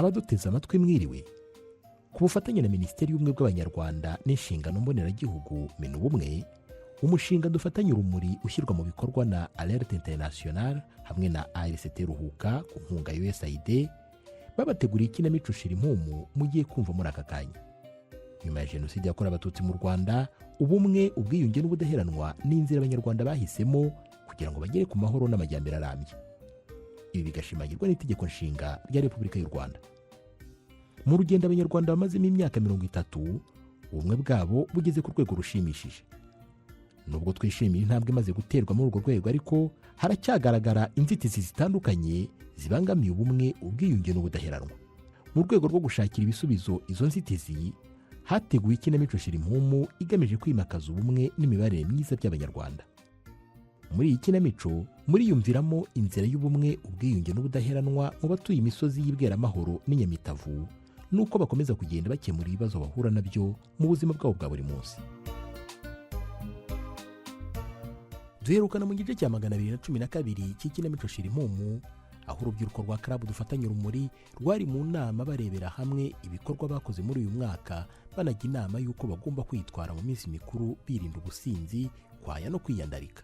Abaduteze amatwi, mwiriwe. Ku bufatanye na Minisiteri y'Ubumwe bw'Abanyarwanda n'Inshingano Mboneragihugu, Minubumwe, umushinga Dufatanye Urumuri ushyirwa mu bikorwa na Alert International hamwe na ARCT Ruhuka ku nkunga ya USAID, babateguriye ikinamico Shira Impumu mugiye kumva muri aka kanya. Nyuma ya Jenoside yakorewe Abatutsi mu Rwanda, ubumwe, ubwiyunge n'ubudaheranwa ni inzira Abanyarwanda bahisemo kugira ngo bagere ku mahoro n'amajyambere arambye. Ibi bigashimangirwa n'Itegeko Nshinga rya Repubulika y'u Rwanda. Mu rugendo Abanyarwanda bamazemo imyaka 30, ubumwe bwabo bugeze ku rwego rushimishije. Nubwo twishimiye intambwe imaze guterwa muri urwo rwego, ariko haracyagaragara inzitizi zitandukanye zibangamiye ubumwe, ubwiyunge n'ubudaheranwa. Mu rwego rwo gushakira ibisubizo izo nzitizi, hateguwe ikinamico Shira Impumu igamije kwimakaza ubumwe n'imibanire myiza by'Abanyarwanda. Muri iyi kinamico muriyumviramo inzira y'ubumwe, ubwiyunge n'ubudaheranwa mu batuye imisozi y'Ibweramahoro n'Inyamitavu, n'uko bakomeza kugenda bakemura ibibazo bahura nabyo mu buzima bwabo bwa buri munsi. Duherukana mu gice cya 212 cy'ikinamico Shira Impumu, aho urubyiruko rwa Club Dufatanye Urumuri rwari mu nama barebera hamwe ibikorwa bakoze muri uyu mwaka, banajya inama y'uko bagomba kwitwara mu minsi mikuru, birinda ubusinzi, kwaya no kwiyandarika.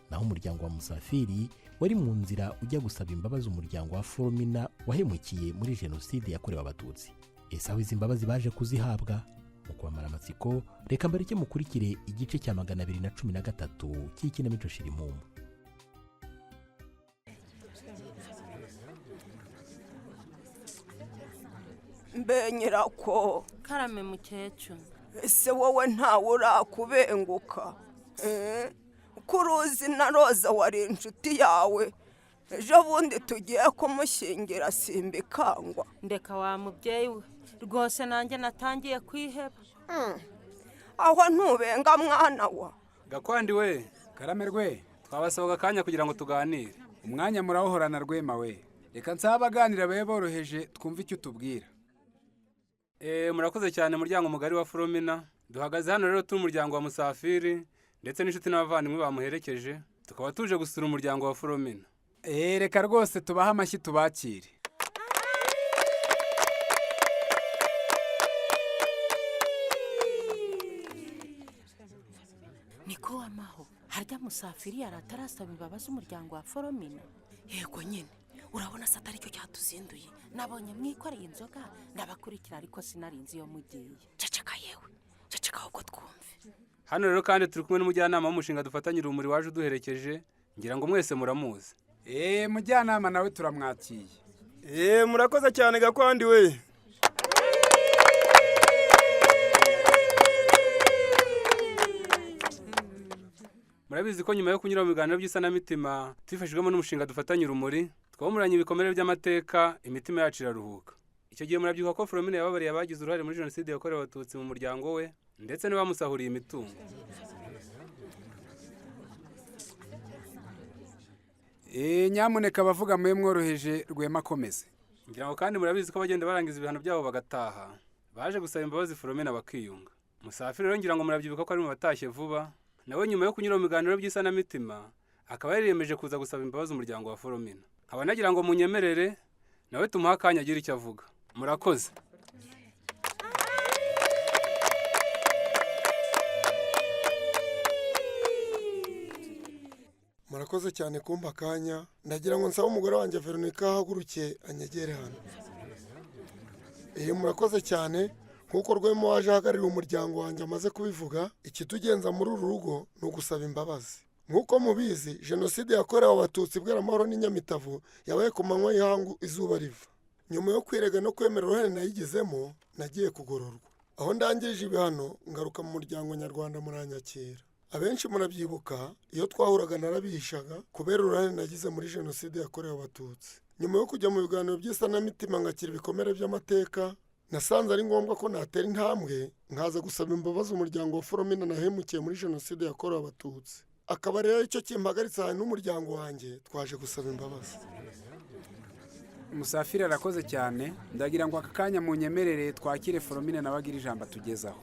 Naho umuryango wa Musafiri wari mu nzira ujya gusaba imbabazi umuryango wa Foromina wahemukiye muri Jenoside yakorewe Abatutsi. Ese aho izi mbabazi baje kuzihabwa? Mu kubamara amatsiko, reka mbareke mukurikire igice cya 213 cy'ikinamico Shira Impumu. Mbe nyirako! Karame, mukecuru. Ese wowe ntawe urakubenguka? Eh, ko uruzi na Roza wari inshuti yawe, ejo bundi tugiye kumushyingira simbikangwa. Ndeka wa mubyeyi we, rwose nanjye natangiye kwiheba. Aho ntubenga, mwana wa? Gakwandi we! Karame rwe. Twabasabaga akanya kugira ngo tuganire. Umwanya murawuhorana, Rwema we. Reka nsabe abaganira babe boroheje, twumve icyo utubwira. Murakoze cyane, muryango mugari wa Foromina. Duhagaze hano rero turi umuryango wa Musafiri ndetse n'inshuti n'abavandimwe bamuherekeje, tukaba tuje gusura umuryango wa Foromina. Reka rwose tubahe amashyi tubakire. Niko wamaho, harya Musafiri yari atarasaba imbabazi umuryango wa Foromina? Yego nyine, urabona se atari cyo cyatuzinduye? Nabonye mwikoreye inzoga ndabakurikira, ariko sinarinzi iyo mugiye. Ceceka yewe, ceceka ahubwo twumve. Hano rero kandi turi kumwe n'umujyanama w'umushinga Dufatanyire Urumuri waje uduherekeje. Ngira ngo mwese muramuzi. Mujyanama nawe turamwakiye. Murakoze cyane, Gakwandi we. Murabizi ko nyuma yo kunyura mu biganiro by'isanamitima tubifashijwemo n'umushinga Dufatanye Urumuri, twomoranye ibikomere by'amateka, imitima yacu iraruhuka. Icyo gihe murabyibuka ko Foromina yababariye abagize uruhare muri Jenoside yakorewe Abatutsi mu muryango we ndetse n'abamusahuriye imitungo. Nyamuneka abavuga mube mworoheje, Rwema akomeze. Ngira ngo kandi murabizi ko abagenda barangiza ibihano byabo bagataha baje gusaba imbabazi Foromina bakiyunga. Musafiri rero ngira ngo murabyibuka ko ari mu batashye vuba, nawe nyuma yo kunyura mu biganiro by'isanamitima akaba yariyemeje kuza gusaba imbabazi umuryango wa Foromina. Nkaba nagira ngo munyemerere nawe tumuhe akanya agire icyo avuga. Murakoze. Murakoze cyane kumpa akanya. Ndagira ngo nsabe umugore wanjye Veronica ahaguruke anyegere hano. Murakoze cyane. Nk'uko Rwema waje ahagarariye umuryango wanjye amaze kubivuga, ikitugenza muri uru rugo ni ugusaba imbabazi. Nk'uko mubizi, Jenoside yakorewe Abatutsi Bweramahoro n'Inyamitavu yabaye ku manywa y'ihangu, izuba riva. Nyuma yo kwirega no kwemera uruhare nayigizemo, nagiye kugororwa. Aho ndangirije ibihano ngaruka mu muryango nyarwanda, muranyakira. Abenshi murabyibuka, iyo twahuraga narabihishaga kubera uruhare nagize muri Jenoside yakorewe Abatutsi. Nyuma yo kujya mu biganiro by'isanamitima ngakira ibikomere by'amateka, nasanze ari ngombwa ko natera intambwe nkaza gusaba imbabazi umuryango wa Foromina nahemukiye muri Jenoside yakorewe Abatutsi. Akaba rero icyo kimpagaritse ahantu n'umuryango wanjye twaje gusaba imbabazi. Musafiri arakoze cyane. Ndagira ngo aka kanya munyemerere twakire Foromina nawe agire ijambo atugezaho.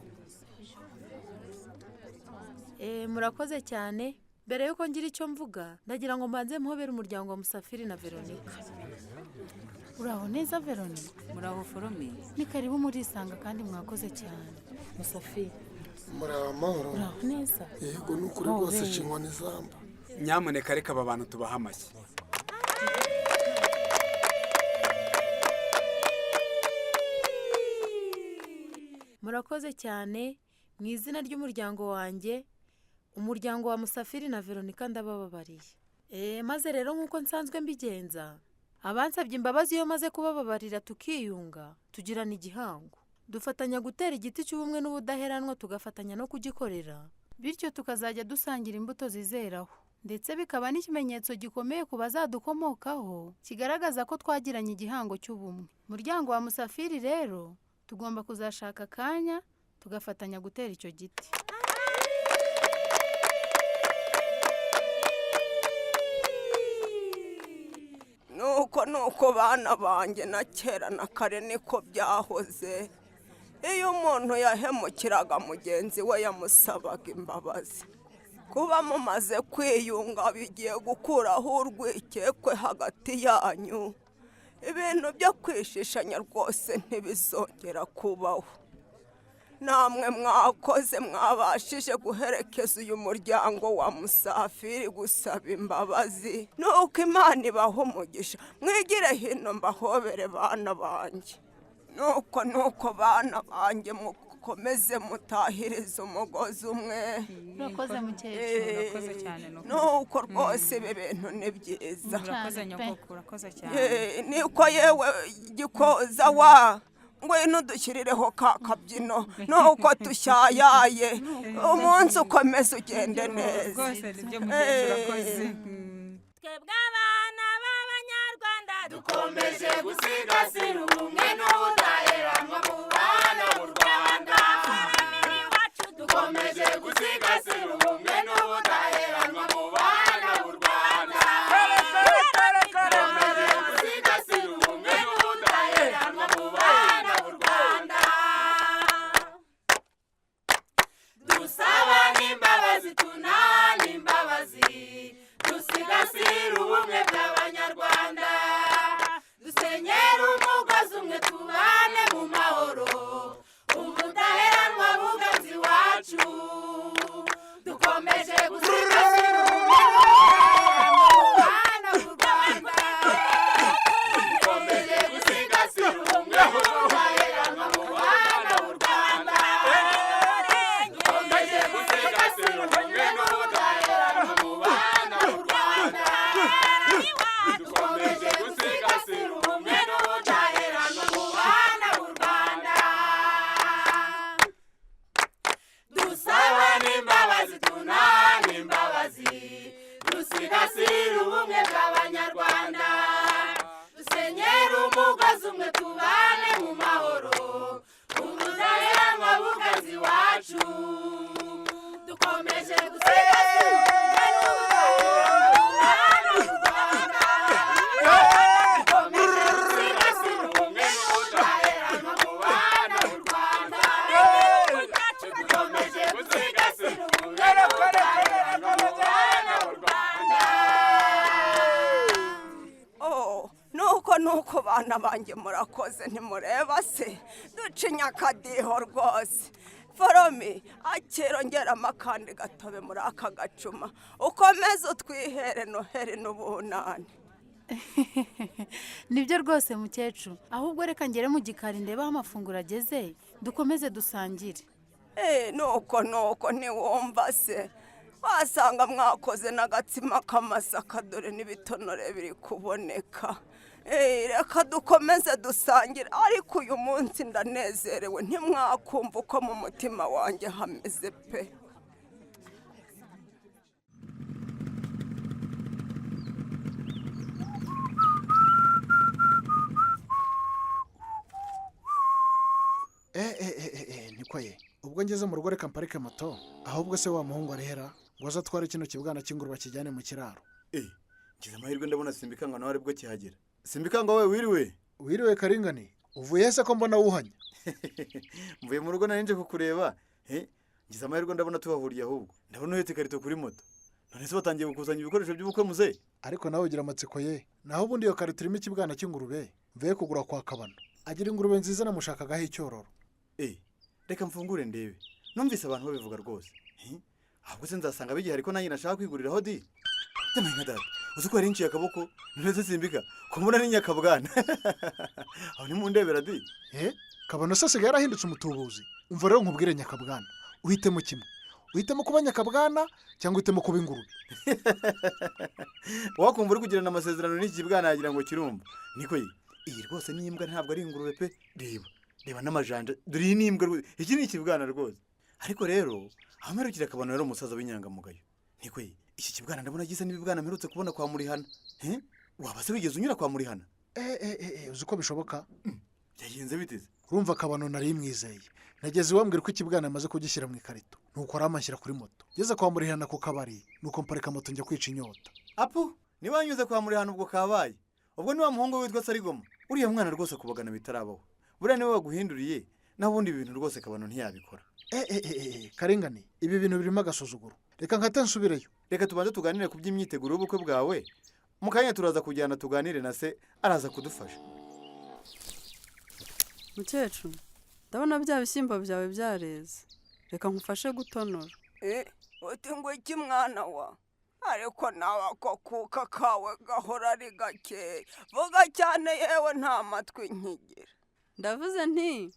Murakoze cyane. Mbere yuko ngira icyo mvuga, ndagira ngo mbanze mpobere umuryango wa Musafiri na Veronica. Uraho neza Veroni? Muraho Forome. Ni karibu murisanga kandi mwakoze cyane. Musafiri. Muraho amahoro. Uraho neza. Yego ni ukuri rwose nshingwa n'izamba. Nyamuneka reka aba bantu tubaha amashyi. Murakoze cyane mu izina ry'umuryango wanjye, umuryango wa Musafiri na Veronica ndabababariye. Maze rero nk'uko nsanzwe mbigenza, abansabye imbabazi iyo maze kubababarira tukiyunga, tugirana igihango. Dufatanya gutera igiti cy'ubumwe n'ubudaheranwa, tugafatanya no kugikorera, bityo tukazajya dusangira imbuto zizeraho, ndetse bikaba n'ikimenyetso gikomeye ku bazadukomokaho kigaragaza ko twagiranye igihango cy'ubumwe. Muryango wa Musafiri rero tugomba kuzashaka akanya tugafatanya gutera icyo giti. Nuko bana banjye na kera na kare niko byahoze. Iyo umuntu yahemukiraga mugenzi we yamusabaga imbabazi. Kuba mumaze kwiyunga bigiye gukuraho urwikekwe hagati yanyu. Ibintu byo kwishishanya rwose ntibizongera kubaho. Namwe mwakoze mwabashije guherekeza uyu muryango wa Musafiri gusaba imbabazi. Nuko Imana ibaha umugisha, mwigire hino mbahobere bana banjye. Nuko bana banjye mukomeze mutahirize umugozi umwe. Urakoze mukecuru. Urakoze cyane. Nuko rwose ibi bintu ni byiza. Urakoze nyogokuru, urakoze cyane. Niko yewe gikoza wa ngwino dushyirireho ka kabyino nuko tushyayaye umunsi ukomeze ugende neza. Rwose nibyo mukecuru urakoze. Twebwe abana b'Abanyarwanda dukomeje gusigasira ubumwe n'ubudaheranwa mu bana b'u Rwanda. Dukomeje gusigasira ubumwe n'ubudaheranwa mu bana b'u Rwanda. Dukomeje gusigasira ubumwe n'ubudaheranwa mu bana b'u Rwanda. Dusaba n'imbabazi, tunana imbabazi, dusigasire ubumwe bw'Abanyarwanda. Dusenyere umugozi umwe tubane mu mahoro, ubudaheranwa buganze iwacu. Dukomeje gusigasira ubumwe n'ubudaheranwa mu bana b'u Rwanda. Dukomeje gusigasira ubumwe n'ubudaheranwa mu bana b'u Rwanda. Dukomeje gusigasira ubumwe n'ubudaheranwa mu bana b'u Rwanda. Dukomeje gusigasira ubumwe n'ubudaheranwa mu bana b'u Rwanda. Dusaba n'imbabazi, tunana imbabazi, dusigasire ubumwe bw'Abanyarwanda. Dusenyere umugozi umwe tubane mu mahoro, ubudaheranwa buganze iwacu. Dukomeje gusigasira ubumwe n'ubudaheranwa mu bana b'u Rwanda. Dukomeje gusigasira ubumwe n'ubudaheranwa mu bana b'u Rwanda. Dukomeje gusigasira ubumwe n'ubudaheranwa mu bana b'u Rwanda. Nuko bana banjye murakoze, ntimureba se ducinya akadiho rwose. Foromi akirongera akandi gatobe muri aka gacuma, ukomeze utwihere noheri n'ubunani. Nibyo rwose mukecuru, ahubwo reka ngere mu gikari ndebe aho amafunguro ageze, dukomeze dusangire. Nuko ntiwumva se, wasanga mwakoze n'agatsima k'amasaka dore n'ibitonore biri kuboneka. Reka dukomeze dusangire, ariko uyu munsi ndanezerewe ntimwakumva uko mu mutima wanjye hameze pe. Niko ye, ubwo ngeze mu rugo reka mparike moto, ahubwo se wa muhungu arehera ngo aze atware kino kibwana cy'ingurube kijyane mu kiraro. Ngize amahirwe ndabona Simbikangwa nawe aribwo kihagera. Simbikangwa we, wiriwe? Wiriwe Karingani, uvuye se ko mbona wuhanya? Mvuye mu rugo nari nje kukureba. Ngize amahirwe ndabona tubahuriye, ahubwo ndabona uhetse ikarito kuri moto. None se batangiye gukusanya ibikoresho by'ubukwe muze? Ariko nawe ugira amatsiko ye. Naho ubundi iyo karito irimo ikibwana cy'ingurube, Mvuye kugura kwa Kabano. Agira ingurube nziza namushakagaho icyororo. Reka mfungure ndebe. Numvise abantu babivuga rwose. Ahubwo se nzasanga bigihari ko nanjye nashaka kwiguriraho di. Byamaye nka data. Uzi ko yarinciye akaboko, none se simbika. Ko mbona ni nyakabwana. Aho nimundebera di. Kabano se asigaye yarahindutse umutubuzi. Umva rero nkubwire nyakabwana. Uhitemo kimwe. Uhitemo kuba nyakabwana cyangwa uhitemo kuba ingurube. Wakumva uri kugirana amasezerano n'iki kibwana yagira ngo kirumva. Niko ye. Iyi rwose ni imbwa ntabwo ari ingurube pe. Reba. Reba n'amajanja. Dore iyi ni imbwa rwose. Iki ni ikibwana rwose. Ariko rero aho mperukira Kabano rero umusaza w'inyangamugayo. Niko ye. Iki kibwana ndabona gisa n'ibibwana mperutse kubona kwa Murihana. Waba se wigeze unyura kwa Murihana? Uzi ko bishoboka? Byagenze biteze. Urumva Kabano nari mwizeye. Nageze iwambwira ko ikibwana amaze kugishyira mu ikarito. Nuko aramashyira kuri moto. Ngeze kwa Murihana ku kabari, nuko mparika moto njya kwica inyota. Apu, niba wanyuze kwa Murihana ubwo kabaye. Ubwo ni wa muhungu witwa Sarigoma. Uriya mwana rwose akubagana bitarabaho. Buriya niwe waguhinduriye, naho ubundi ibintu rwose Kabano ntiyabikora. Karengane, ibi bintu birimo agasuzuguro. Reka nkate nsubireyo. Reka tubanze tuganire ku by'imyiteguro y'ubukwe bwawe. Mu kanya turaza kujyana tuganire na se, araza kudufasha. Mukecuru, ndabona bya bishyimbo byawe byareze. Reka nkufashe gutonora. Uti ngo iki mwana wa? Ariko nawe ako kuka kawe gahora ari gakeya. Vuga cyane yewe nta matwi nkigira. Ndavuze nti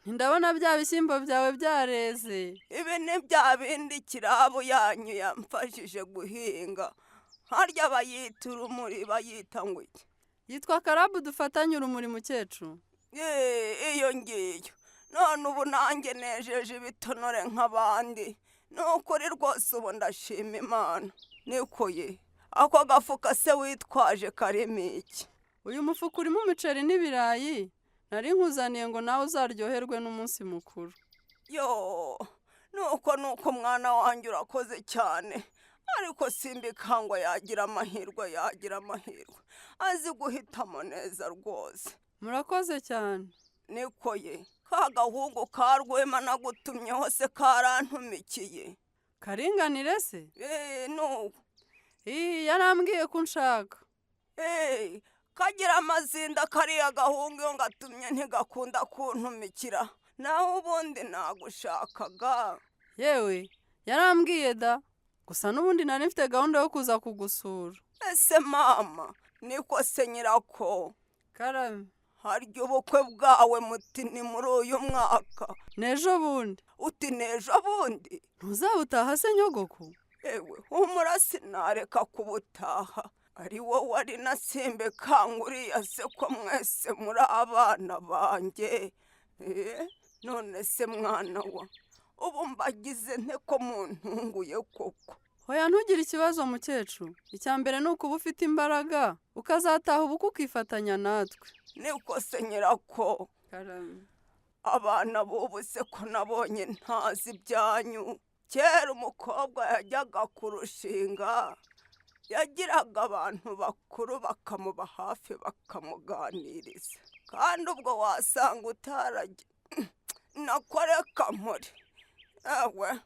ndabona bya bishyimbo byawe byareze. Ibi ni bya bindi kirabu yanyu yamfashije guhinga. Harya bayita urumuri, bayita ngo iki? Yitwa Karabu dufatanye urumuri mukecuru. Iyo ngiyo. None ubu nanjye nejeje ibitonore nk'abandi. Ni ukuri rwose ubu ndashima Imana. Niko ye. Ako gafuka se witwaje karimo iki? Uyu mufuka urimo umuceri n'ibirayi. Nari nkuzaniye ngo nawe uzaryoherwe n'umunsi mukuru. Yo, nuko mwana wanjye urakoze cyane. Ariko simbikangwa yagira amahirwe, yagira amahirwe. Azi guhitamo neza rwose. Murakoze cyane. Niko ye. Ka gahungu ka Rwema nagutumye hose karantumikiye. Karinganire se? Nuko. Yarambwiye ko nshaka. Kagira amazinda kariya gahungu iyo ngatumye ntigakunda kuntumikira. Naho ubundi nagushakaga. Yewe, yarambwiye da. Gusa n'ubundi nari mfite gahunda yo kuza kugusura. Ese mama, niko se nyirako? Karame. Harya ubukwe bwawe muti ni muri uyu mwaka? N'ejo bundi. Uti n'ejo bundi? Ntuzabutaha se nyogoko? Ewe, humura sinareka kubutaha. Ari wowe ari na Simbikanguriya se ko mwese muri abana banjye. None se mwana wa, ubu mbagize nte ko muntunguye koko? Hoya ntugire ikibazo mukecuru. Icya mbere ni ukuba ufite imbaraga, ukazataha ubukwe ukifatanya natwe. Niko se nyirako? Abana b'ubu se ko nabonye ntazi ibyanyu. Kera umukobwa yajyaga kurushinga, yagiraga abantu bakuru bakamuba hafi bakamuganiriza. Kandi ubwo wasanga utaragiye nakoreka muri. Ewe.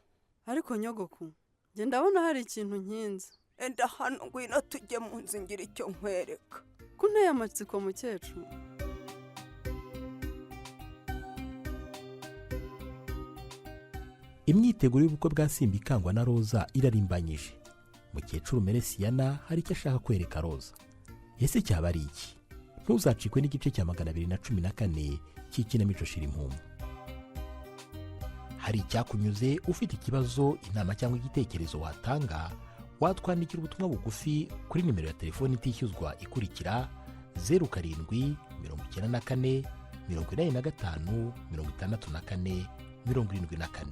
Ariko nyogoku, njye ndabona hari ikintu nkinze. Enda hano ngwino tujye mu nzu ngira icyo nkwereka. Ko nteye amatsiko mukecuru. Imyiteguro y'ubukwe bwa Simbikangwa na Roza irarimbanyije. Mukecuru Meresiyana hari icyo ashaka kwereka Roza. Ese cyaba ari iki? Ntuzacikwe n'igice cya 214 cy'ikinamico Shirimpumu. Hari icyakunyuze, ufite ikibazo, inama cyangwa igitekerezo watanga, watwandikira ubutumwa bugufi kuri nimero ya telefoni itishyuzwa ikurikira 07 94 85 64 74,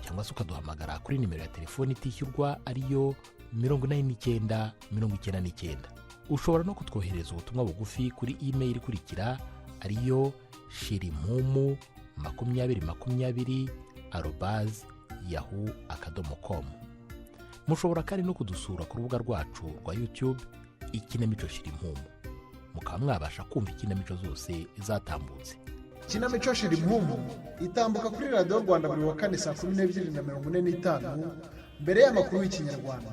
cyangwa se ukaduhamagara kuri nimero ya telefoni itishyurwa ariyo 89 99. Ushobora no kutwohereza ubutumwa bugufi kuri email ikurikira ariyo shirimpumu 2020 @yahoo.com. Mushobora kandi no kudusura ku rubuga rwacu rwa YouTube Ikinamico Shirimpumu, mukaba mwabasha kumva ikinamico zose zatambutse. Ikinamico Shirimpumu itambuka kuri Radiyo Rwanda buri wa kane saa 12:45 mbere y'amakuru y'Ikinyarwanda.